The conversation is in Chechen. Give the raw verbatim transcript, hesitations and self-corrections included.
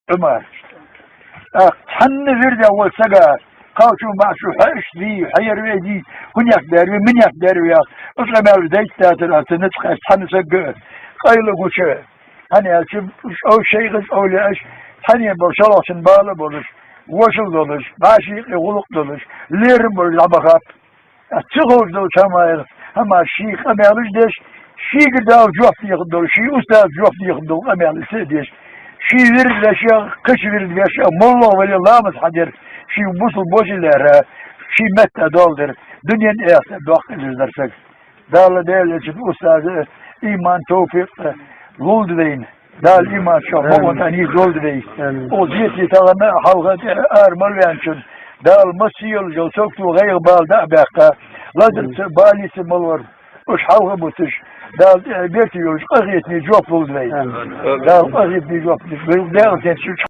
Ӏумар. ТӀаккха цхьанна вирдехь волу сага, кхалчо, маӀачо хьаьжча дий, хьаяр вей дий, хӀунех дер вей, минех дер вей яхаш, оцу къамелаш дайта дацара, аса ницкъ хьаьжча цхьанна сага а, къайла гуча. ХӀана аьлча, оцу шайгӀа, оцу эвлаяаша, цхьанна болу шолгӀачун бала а болуш, вошалла долуш, бӀешеран гӀуллакх долуш, лерам болуш дӀа ма хаппа. Ткъа ца ховш долчу хӀаман, хӀаман шен къамелаш деш, шега Дала жоп дехар долу, шен устаза жоп дехар долу къамелаш ца деш, шен вирд веш а, кхечу вирд веш а, молла вале ламаз хьан дер, шен бусул божи лера, шен метта дол дер, дуьненан эхартан доккха хилар дара сага. Дала Дела, цуьнан устаза иман, товфикъ лулда вайна. Дала иман чохь бакъонца нийса долда вай. Амин. Оцу зеце тахана хьалха тӀе ара ма веанчунна, Дала массо а йолчу согту гӀайгӀа бала дӀа а баьккха, лазарца, балица малор, уьш хьалха буттуш, Дала тӀе берте йолчу къахетаме жоп лулда вай. Амин. Дала къахетаме жоп лулда вай. Дала тӀе